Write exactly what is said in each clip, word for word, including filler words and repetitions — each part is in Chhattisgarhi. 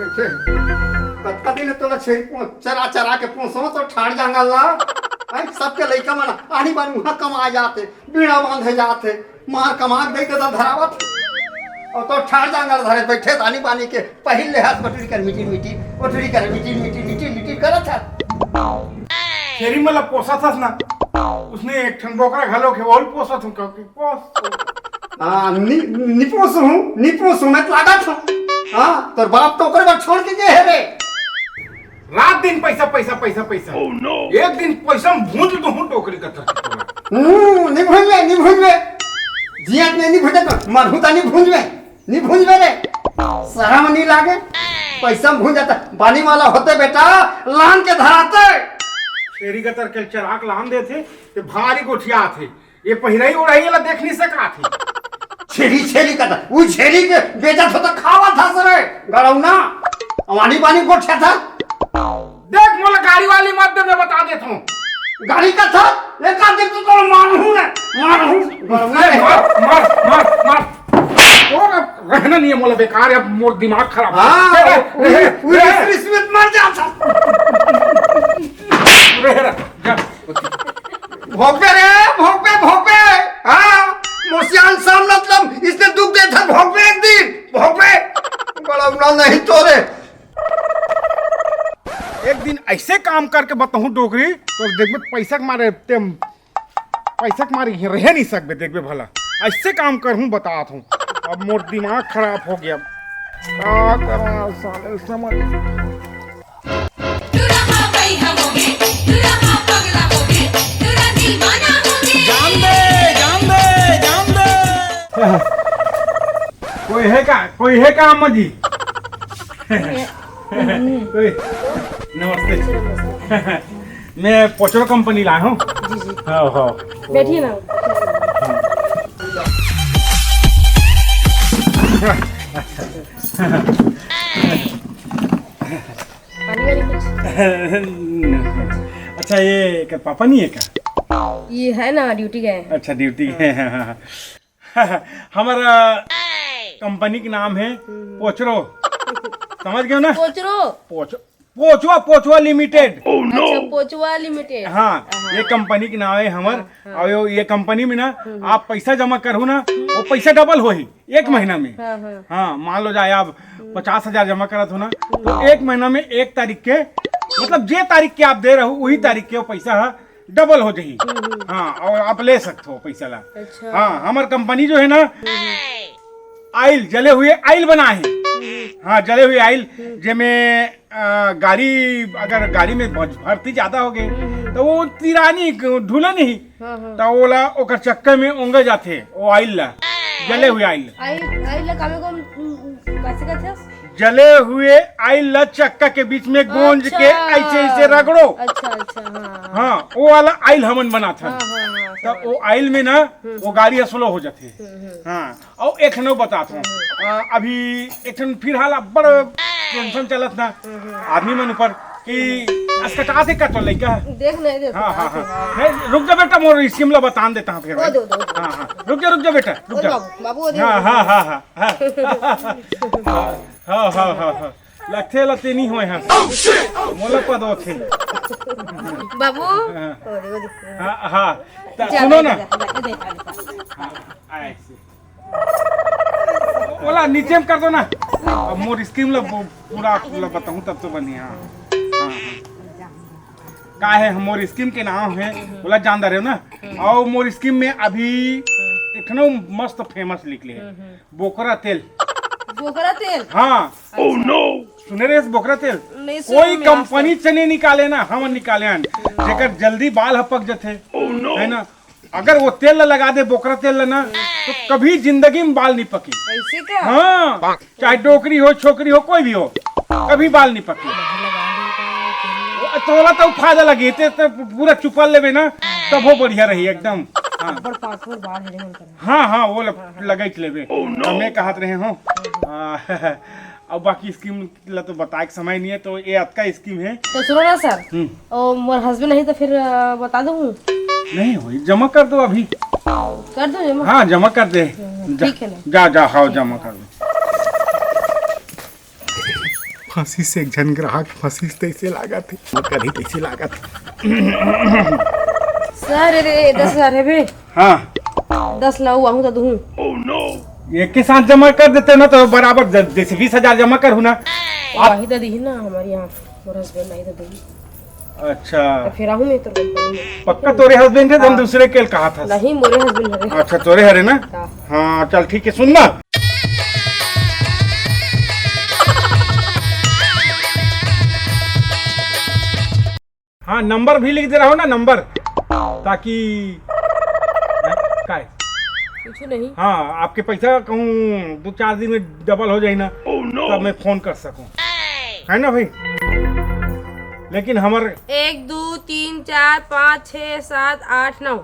छे, कतका दिन ले तोला छेरी पो-, चरा चरा के पोसो तो ठाड़ जांगल ला। हैं, सबके लइका मन आनी बानी उहाँ कमाए जाथे, बीड़ा बांधे जाथे, मार कमा के दे के तो धरावत। अउ तो ठाड़ जांगल धरे बइठे आनी बानी के पहिल ले हाथ बटुरी कर मिटिर मिटिर, बटुरी कर मिटिर मिटिर, मिटिर मिटिर करत हे। छेरी मन ला पोसत हस ना, उसने एक ठन बोकरा घलो के, ओल पोसत हूँ, कहो कि पोस। हाँ, नि-, निपोस हूँ, निपोस हूँ, मैं तो लागत हूँ। हाँ, तोर बाप तो ओकरे बर छोड़ के गए हे रे। रात दिन पैसा, पैसा, पैसा, पैसा। Oh no! एक दिन पैसा में भूंज दूँ डोकरी का तरह। हम्म, नि भूंजबे, नि भूंजबे। जियत में नि भूंजबे, मरहूँ ता नि भूंजबे, नि भूंजबे रे। शरम नि लागे, पैसा में भूंज जाता। बानी वाला होते बेटा, लान के धराते। छेरी का तरह के चराक लान देथे, ये भारी गोठिया थे। ये पहिराई ओढ़ाई ला देख नहीं सका थी। छेरी, छेरी का था, वो छेरी के बेचत हो तो खावत हस रे, गड़ौना। अवानी पानी गोठिया था। देख, मोला गाड़ी वाली मत दे, मैं बता देता हूँ। गाड़ी का था, एक आध दिन तो तोला मारहूँ मैं, मारहूँ, गड़ौना अरे रे। मार, मार, मार, मार। और अब रहना नहीं है मोला बेकार, अब मोर दिमाग खराब। हाँ, रे, रे, वो, रे, वो रे। रिश्वत मर जाता। रे, रे, जा। भोंकबे रे, भोंकबे, भोंकबे। हाँ, मोर सियान सामनत ला इसने दुख देथा, भोंकबे एक दिन, भोंकबे। गड़ौना नहीं तो रे। एक दिन ऐसे काम करके बताहूँ डोकरी, तो देखबे पैसा के मारे ते, पैसा के मारे रहे नहीं सकबे, देखबे भला। ऐसे काम करहूँ, बतात हूँ। अब मोर दिमाग खराब हो गया। का करा साले, समझ टूरा हा बइहा होगे, टूरा हा पगला होगे, टूरा दीवाना होगे। जान दे, जान दे, जान दे। कोई है का, कोई है का अम्मा जी? कोई, नमस्ते। मैं पोचरो कंपनी लाया हूँ। जी, जी। हाँ, हाँ। बैठिए ना। पानी वानी कुछ? अच्छा, ये का पापा नहीं है का? ये है ना, ड्यूटी गए हैं। अच्छा, ड्यूटी गए हैं, हाँ, हाँ। हमारा कंपनी के नाम है पोचरो, समझ गए ना? पोचरो? पोच-, पोचवा, पोचवा लिमिटेड। अच्छा, पोचवा लिमिटेड। हाँ, हाँ। ये कंपनी के नाम है हमर। हाँ, हाँ। और ये, ये कंपनी में ना, आप पैसा जमा करहु ना, वो पैसा डबल होही एक हाँ, महीना में। हाँ, हाँ। हाँ, मान लो जाए आप पचास हजार जमा करत हो ना, तो एक महीना में एक तारीख के, मतलब जे तारीख के आप दे रहो, वही तारीख के वो पैसा है डबल हो जाही। हम्म, हम्म। हाँ, और आप ले सकते हो पैसा ला। अच्छा। हाँ, हमार कंपनी जो है ना, हम्म। आइल, जले हुए आइल बनाए हैं। हम्म। हाँ, जले हुए आइल, हम्म। जेमे, आ, गाड़ी, अगर गाड़ी में भर-, भर्ती ज्यादा हो गए, हम्म। तो वो तिरानी, ढूले नहीं, हाँ, हाँ। तो ओला, ओकर चक्कर में ओंगे जाते, वो आइल ला, जले हुए आइल। आइल, आइल ला कामे को, उम, उम, कैसे कहते हैं? जले हुए आइल ला चक्का के बीच में गोंज के अच्छा। ऐसे, ऐसे रगड़ो। अच्छा, अच्छा, हाँ, हाँ। हाँ, वो वाला आइल हमन बनाथन। हाँ, हाँ, हाँ, तो समझ। वो आइल में ना, हम्म। वो गाड़ी स्लो हो जाथे। हम्म, हम्म। हाँ, और एक ठन बतात हूँ। हम्म। आ, अभी एक ठन फिलहाल बड़ टेंशन चलत ना, हम्म, हम्म। आदमी मन ऊपर कि अस्कटाथे का तो लइका। देख नहीं, देख हाँ, हाँ, हाँ। नहीं, रुक जा बेटा, मोर स्कीम ला बतान देता हूँ फिर वो भाई। दो, दो, दो। हाँ, हाँ, रुक जा, रुक जा बेटा, रुक ओ जा। बाबू, बाबू, वो दे हाँ, दो। हाँ, हाँ, हाँ। हाँ, हाँ, हाँ, हाँ। लगथे ला तेनी होए हाँ। मोला पद होथे। बाबू। हाँ। ओ दे, ओ दे। हाँ, हाँ। त जा, सुनो जा, ना। जा, जा, जा, जा, जा। हाँ, ऐसे। ओला नीचे में कर दो ना। अब मोर स्कीम ला पू-, पूरा, पूरा बताऊँ तब तो बनी। हाँ, हाँ, हाँ। का है, मोर स्कीम के नाम है, ओला जानदा रहे हो ना? और मोर स्कीम में अभी एक ठन मस्त फेमस निकले है, बोकरा तेल। बोकरा तेल? हाँ। अच्छा। सुने रहे बोकरा तेल? नहीं, सुने कोई में आज कंपनी तक। से नहीं निकाले ना, हम निकाले हैं। जेकर जल्दी बाल ह पक जथे, है ना? अगर वो तेल ला लगा दे, बोकरा तेल ला ना, तो कभी जिंदगी में बाल नहीं पकी। ऐसे का? हाँ, चाहे डोकरी हो, छोकरी हो, कोई भी हो, कभी बाल नहीं पकी। वो तोला तो फायदा लगी, ते तो पूरा चुपल लेबे ना, तब वो बढ़िया रही एकदम। हाँ। बड़ पाकड़ बाल है रे उनकर। हाँ, हाँ, वो ल-, लगई लेबे। हमें कहत रहे हो। आ, अब बाकी स्कीम ला तो बताए के समय नहीं है, तो ये अतका स्कीम है। तो सुनो ना सर, हम्म। ओ, मोर हस्बैंड नहीं तो फिर, अ, बता दूँ? नहीं होई, जमा कर दो अभी। कर दो जमा? हाँ, जमा कर दे। हम्म, जा, ठीक है ना। जा, जा, हाँ, जमा कर दो। फंसिस, एक झन ग्राहक फंसिस, तइसे लागत हे। कभी तइसे लागत हे। सर रे, दस हजार हे बे। हाँ। दस ला आहूँ त दूँ। एक के साथ जमा कर देते ना, तो बराबर ज-, जैसे बीस हजार जमा करहूँ ना। आप वही तो दी ना हमारे यहाँ, मोर हस्बैंड आई तो दी। अच्छा। तो फिर आहूँ मैं तो कंपनी में। पक्का तोरे हस्बैंड हे, तो हम हाँ। दूसरे के कहा था। नहीं, मोरे हस्बैंड हरे। अच्छा, तोरे हरे ना? हाँ। हाँ, चल ठीक है, सुन ना। हाँ, नंबर भी लिख दे रहा हूँ ना, नंबर, ताकि काय? कुछ नहीं। हाँ, आपके पैसा कहूँ दो चार दिन में डबल हो जाए ना, तब मैं फोन कर सकूँ, है ना भाई? लेकिन हमर एक, दो, तीन, चार, पाँच, छः, सात, आठ, नौ।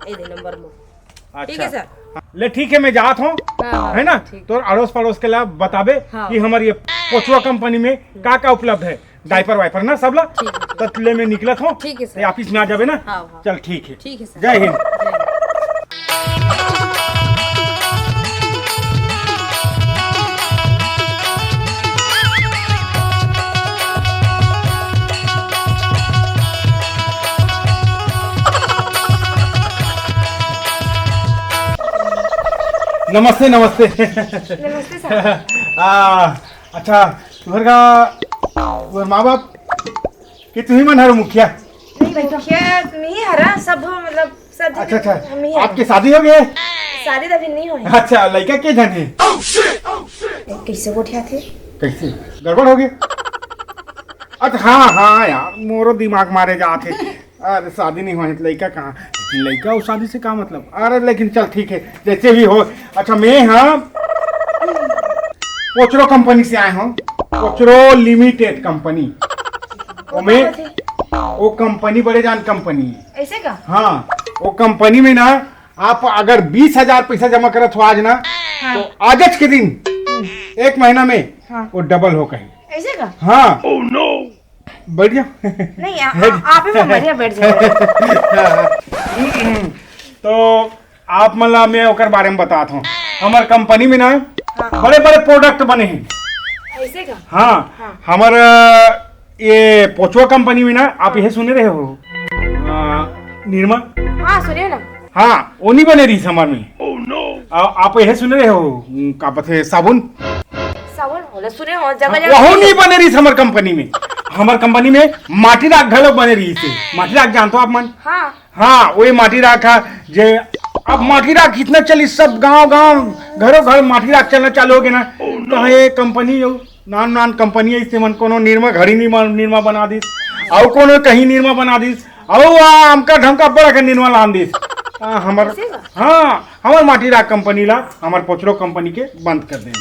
ये दे नंबर में। अच्छा। ठीक है सर। हाँ, ले ठीक है, मैं जात हूँ, हाँ, है ना? ठीक। तोर अड़ोस पड़ोस के ला बताबे हाँ। कि हमर ये पोचवा कंपनी में का का उपलब्ध है, डायपर वायपर ना सब ला। ठीक है। तो ले मैं निकलत हूँ, ठीक है सर। ये ऑफिस में आ जाबे ना। हाँ, हाँ। चल ठीक है। ठीक है सर। जय हिंद। जय हिंद। नमस्ते, नमस्ते। नमस्ते सर। आ, अच्छा, तुहर का, तुहर माँ बाप कि तुही मन हर मुखिया? नहीं, मुखिया नहीं हरा, सब मतलब सब अच्छा, अच्छा। हम ही हैं। आपके शादी हो गए? शादी तो अभी नहीं हुई। अच्छा, लड़का के झन हे? कैसे गोठिया थे? कैसे? गड़बड़ हो गए? अच्छा, हाँ, हाँ यार, मोरो दिमाग मारे जात हे। अरे, शादी नहीं हुआ है तो लड़का कहाँ? लड़का और शादी से का मतलब? अरे, लेकिन चल, ठीक है, जैसे भी हो। अच्छा, मैं, हाँ, पोचरो कंपनी से आए हूँ, पोचरो लिमिटेड कंपनी। ओमे, वो कंपनी बड़े जान कंपनी है। ऐसे का? हाँ, वो कंपनी में ना, आप अगर बीस हजार पैसा जमा करत हो आज ना, हाँ। तो आजच के दिन, एक महीना में, हाँ। वो डबल हो कहीं। ऐसे का? हाँ। बैठ जाओ। नहीं, आ, आ, आप ही में बढ़िया बैठ जाओ। तो आप मन ला मैं ओकर बारे में बतात हूँ। हमर कंपनी में ना हाँ। बड़े-बड़े प्रोडक्ट बने हैं। ऐसे का? हाँ, हाँ। हमर, अ, ये पोचवा कंपनी में ना, आप हाँ। ये सुने रहे हो? अ, निरमा? हाँ, सुने ना। हाँ, वो नहीं बने रही हमर में। आ, आप ये सुने रहे हो, उम, का बथे, साबुन? साबुन? ओला सुने हो, जगह हाँ, जगह वहू सुने। नहीं बने रही हमर कंपनी में। हमर कंपनी में माटी राख घलो बने रही से। माटी राख जानते हो आप मन? हाँ। हाँ, वही माटी राख है, जे अब माटी राख इतना चली, सब गांव गांव, घरों घर माटी राख चलना चालू हो गया ना। तो ये कंपनी जो नान नान कंपनी है, इससे मन कोनो निरमा, घड़ी निरमा, निरमा बना दिस, अउ कोनो कहीं निरमा बना दिस, अउ आ हमका ढमका बड़ा के निरमा लान दिस। आ, हमर, ऐसे का? हाँ, हमर माटी राख कंपनी ला, हमर पोचरो कंपनी के बंद कर देन।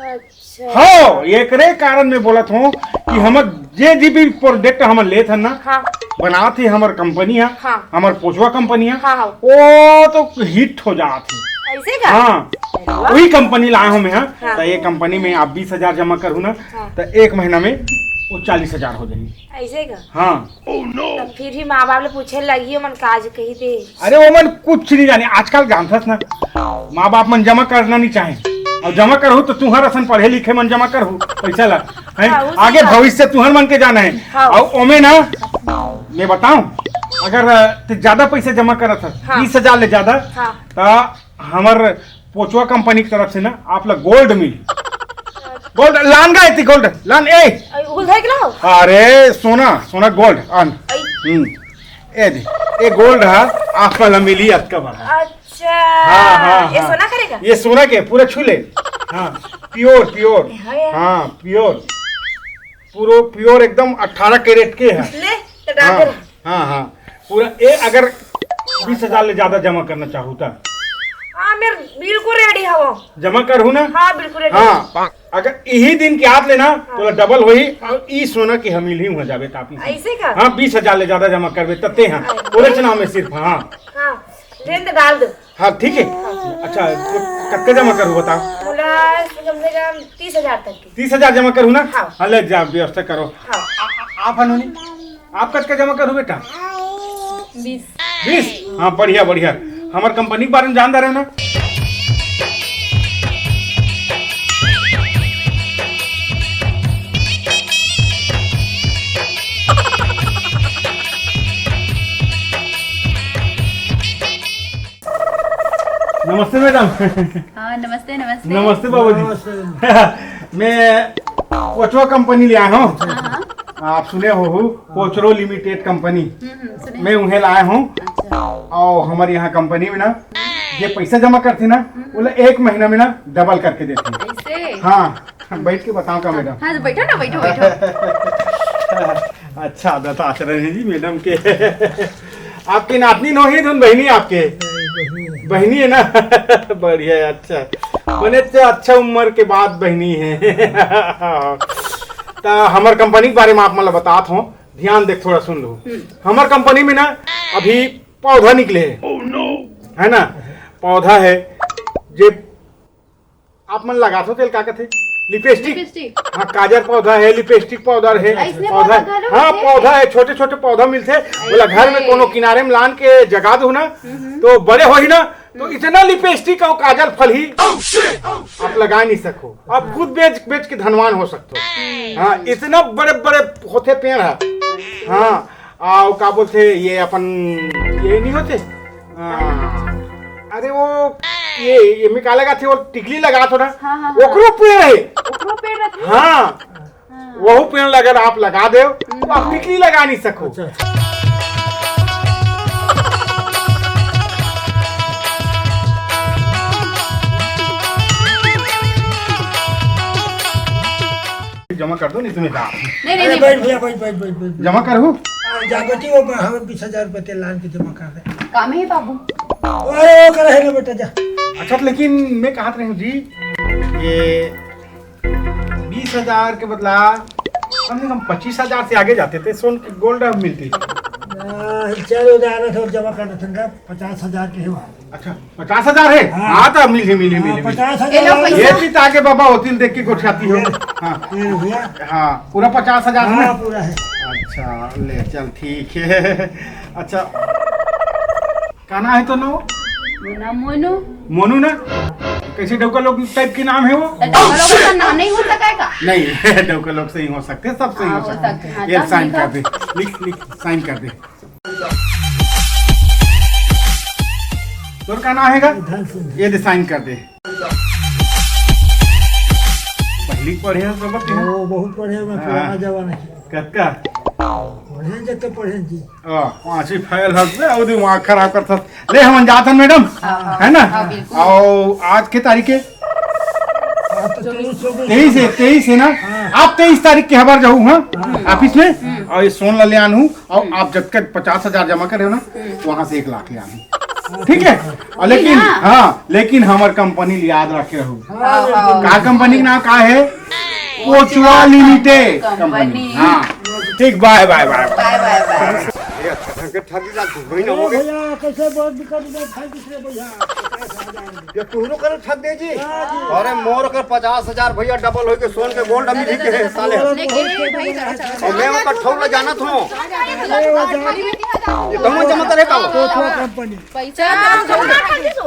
अच्छा। हाँ, एकरे कारण मैं बोलत हूँ कि हमर जे जी भी प्रोडक्ट हमर लेत हन ना, हाँ। बनात ही हमर कंपनी है, हाँ। हमर पोचवा कंपनी है, हाँ, हाँ। वो तो हिट हो जात है। ऐसे का? हाँ, अरे वाह। वही कंपनी लाए हूँ मैं, हाँ। हाँ। तो ये कंपनी में आप बीस हजार जमा करू ना, हाँ। तो एक महीना में वो चालीस हजार हो जाएगी। ऐसे का? हाँ। तब फिर भी माँ बाप ले पूछे लगी, ओमन काज कही थे। अरे, ओमन कुछ नहीं जाने, आजकल जानथस ना, माँ बाप मन जमा करना नहीं चाहे, और जमा करहु तो तुहर असन पढ़े लिखे मन जमा करहु पैसा ला, हैं? हाँ, वो सही आगे बात। भविष्य तुहर मन के जाना है। हाँ। और ओमे ना, मैं बताऊं, अगर, अ, ते ज्यादा पैसा जमा करत हस, हाँ। बीस हजार ले ज्यादा, हाँ। तो हमर पोचवा कंपनी की तरफ से ना आप ला गोल्ड मिली। गोल्ड लान गा एती, गोल्ड लान ए। अरे, उल है कि ना? अरे सोना, सोना गोल्ड आन। आई। हम्म। ए दे, ए गोल्ड है, आप ला मिली अतका बड़ा। अच्छा। हाँ, हाँ, ये हाँ। सोना करेगा? ये सोना के पूरा छू ले। हाँ, प्योर, प्योर। हाँ यार। हाँ, प्योर। पूरा प्योर एकदम अठारह कैरेट के है। ले, तो डाल हाँ, दे। हाँ, हाँ। पूरा ए, अगर बीस हजार ले ज्यादा जमा करना चाहू त? हाँ, मैं बिल्कुल रेडी हूँ। जमा करहू ना? हाँ, बिल्कुल रेडी हाँ, हूँ। अगर यही दिन के आत लेना, हाँ। तो डबल होही, और ई सोना की हमील ही हुआ जाबे तापी से। ऐसे का? हाँ, बीस हजार ले ज्यादा जमा करबे तते हाँ। हाँ। ओरे चना में सिर्फ, हाँ। हाँ, रेंद डाल दो। हाँ, ठीक है। अच्छा, तो कत्ते जमा करू बता? बोला, कम से कम तीस हजार तक की। तीस हजार जमा करू ना? हाँ। हाँ, ले जा, व्यवस्था करो। हाँ। आ, आ, आप हनूनी? आप कतका जमा करू बेटा? बीस। बीस? हाँ, बढ़िया, बढ़िया। हमर कंपनी के बारे में जानदार है ना? नमस्ते मैडम। हाँ, नमस्ते, नमस्ते। नमस्ते बाबू जी। नमस्ते। मैं पोचवा कंपनी ले आया हूँ। हाँ, हाँ। आप सुने हो, हो? पोचरो लिमिटेड कंपनी। हम्म, हम्म, सुने। मैं उन्हें लाया हूँ। अच्छा। और हमारे यहाँ कंपनी में ना, ये पैसा जमा करते ना, हम्म। वो लोग एक महीना में ना डबल करके देते हैं। ऐसे? हाँ, बैठ के बताओ का मैडम? हाँ, तो बैठो ना, बैठो, बैठो। अच्छा आदत आचरण है जी मैडम के। आपकी नातनी नो ही धुन बहनी आपके? बहनी है ना? बढ़िया है, अच्छा। बने तो अच्छा उम्र के बाद बहनी है। तो हमार कंपनी के बारे में आप मतलब बतात हो, ध्यान देख थोड़ा सुन लो। हमार कंपनी में ना अभी पौधा निकले है, है ना? पौधा है जे आप मन लगाथो तेल का कथे? लिपस्टिक। लिपस्टिक। हाँ, काजर पौधा है, लिपस्टिक पाउडर है, ऐसने पौधा। पौधा घलो हाँ, मिलथे? पौधा है, छोटे छोटे पौधा मिलथे। बोला घर में ऐसे। कोनो किनारे में लान के जगा दो ना, हम्म। तो बड़े होही ना, तो हम्म। इतना लिपस्टिक और काजल फलही, आप लगा नहीं सको। आप खुद बेच बेच के धनवान हो सकते हो। हम्म। हाँ, इतना बड़े बड़े होते पेड़ है। हाँ, आओ का बोलते ये अपन, ये नहीं होते? हाँ। अरे वो ये, ये में का लगाथे, वो टिकली लगाथे ना? हाँ, हाँ, हाँ। ओकरो पेड़ है। ओकरो पेड़ रथे? हाँ। हाँ। वहू पेड़ अगर आप लगा देव, तो आप हम्म। टिकली लगा नहीं सको। अच्छा, अच्छा। जमा कर दो, नहीं तो मैं जा रहा हूँ। नहीं, नहीं, अरे नहीं। बैठ भैया, बैठ, बैठ, बैठ, बैठ, बैठ। जमा करूँ? हाँ, जा बेटी, वो हमें बीस हजार रुपये तेल लान के जमा कर दे। काम है बाबू। अरे वो कर है ना बेटा, जा। अच्छा, तो लेकिन मैं कहत रही हूँ जी, ये बीस हजार के बदला कम से कम पच्चीस हजार से आगे जाते थे, सोन के गोल्ड मिलती। हाँ, चलो, उधार है, सब जमा कर देते हैं, पचास हजार के है वहाँ। अच्छा, पचास हजार है? हाँ। हाँ, तो मिली, मिली, हाँ, मिली, मिली। पचास हजार ये लो वाला पैसा। ये भी ताके बाबा होती देख के गोठियाती हो। हाँ। ये भैया। हाँ, पूरा पचास हजार हाँ, में? पूरा है। अच्छा, ले चल, ठीक है। अच्छा, का नाम है तो नो? मेरा नाम मोनू। मोनू ना? कैसे डौका लोग टाइप के नाम है वो? तो डौका लोग का नाम नहीं हो सका है का? नहीं, डौका लोग से ही हो सकते, सब से ही हाँ, हो हो सकते। सकते, हाँ, ये तब साइन लिखो। कर दे, लिख, लिख, साइन कर दे। तोर का नाम है का? धन सिंह। ये दे, साइन कर दे। पहली पढ़े हैं सब के? ओ, बहुत पढ़े हैं, मैं हाँ। पुराना जमाना के। कतका? पढ़े हैं, जब तो पढ़े हैं जी। आ, पांचवी फेल हस बे, अउ दिमाग खराब करत हस। ले, हमन जात हन, मैडम, हाँ, हाँ, है ना? हाँ, बिल्कुल। अउ आज के तारीख है? आज तो तेईस हो गई। तेईस है, तेईस है ना? हाँ। आप तेईस तारीख के हबर जाहू, हाँ? हाँ। ऑफिस में, हम्म। अउ ये सोन ला ले आनहू, अउ हम्म। आप जतका पचास हजार जमा करे हो ना, हम्म। वहाँ से एक लाख ले आनहू। ठीक है? और लेकिन, ना। हाँ, लेकिन हमर कंपनी ल याद रखे रहू। हाँ, हाँ। का कंपनी के नाम का है? कोचुआ लिमिटेड कंपनी। कंपनी। हाँ। ठीक, बाय, बाय, बाय। बाय, बाय, बाय। ये अच्छा ढंग के ठग दिला, दू महीना हो गए। भैया, कैसे बहुत दिक्कत में फंस गए भैया। ये तुहरो करे ठग दे जी। हाँ जी। अरे मोर कर पचास हजार भैया, डबल होके सोन के गोल्ड अमीर के है साले। लेकिन भाई, चलो, चलो, चलो। और मैं ओकर ठौर ला जानत हूँ। अरे, वो जा- ये तुम जमा करे का? कोचुआ कंपनी। पैसा चलो, चलो, चलो।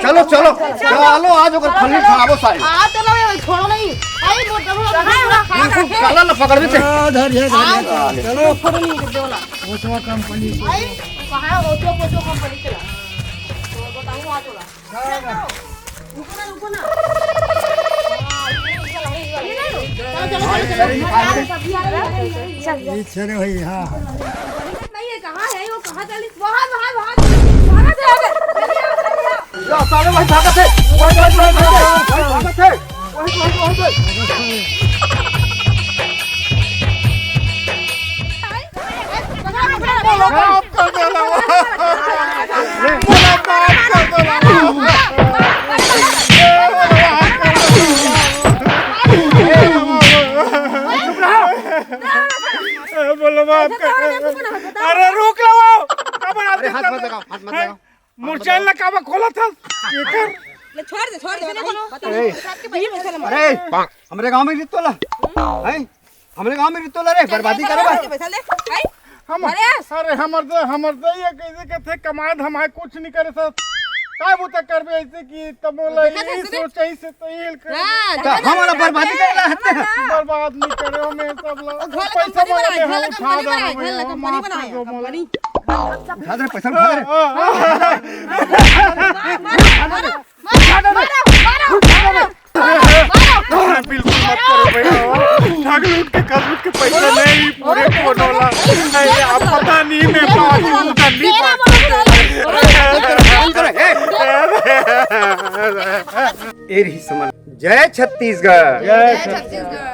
चलो, चलो, चलो, चलो, आज ओकर फल्ली खराबो सारे। आ, चलो, ये छोड़ो नहीं। आई, मोटा, मोटा, मोटा, मोटा, बिल्कुल, काला ना पकड़बे ते। हाँ, धर, धर, धर, हाँ, धर। चलो। छोड़ो नहीं, देवला। ओचवा कंपनी। आई, कहाँ ओचो, ओचो कंपनी चला? तो बताऊँ, आ चला। हाँ, हाँ। रुको ना, रुको ना। चलो, चलो, चलो, चलो। ये चले भाई, हाँ। नहीं है, कहाँ है वो, कहाँ चली? वहाँ, वहाँ, वहाँ, वहाँ से आ गए। चलिए, चलिए। या, साले भाई भागत है। भाई, भाई, भाई, भाई, भाई, भागत है। भाई, भाई, भाई, भाई। बोलो, माफ कर दो, बोलो। बोलो, माफ कर दो, बोलो। बोलो, माफ कर दो। अरे, रुक लो, वो। अरे, हाथ मत लगाओ, हाथ मत लगाओ। मुरचाई ला काबर खोलत हस? एकर ले, छोड़ दे, छोड़ दे, नहीं, नहीं, अरे, नहीं, नहीं, अरे, हमरे गांव में रितोला, हैं? हमरे गांव में रितोला रे, बर्बादी करे बा। पैसा ले, हैं? हम, अरे, अरे, हमर दे, हमर दे, ये कैसे कहते कमाए धमाए कुछ नहीं करे सर। काय बूता करबे ऐसे कि तब बोला, देखा ये कैसे सोच, ऐसे तो ये कर। हाँ, तो देखा हमारा कैसे बर्बादी करे ला हत्या। बर्बाद नहीं करे, हमें सब ला। घर ला पैसा कंपनी वाला बनाए, दे, घर ला हम उठा कंपनी दे, बनाए, घर ला हम कंपनी माफ कर बनाए, दो, बोला। कंपनी। उठा दे रे, पैसा उठा दे रे। हाँ, हाँ। ए रही समन। जय छत्तीसगढ़। जय छत्तीसगढ़।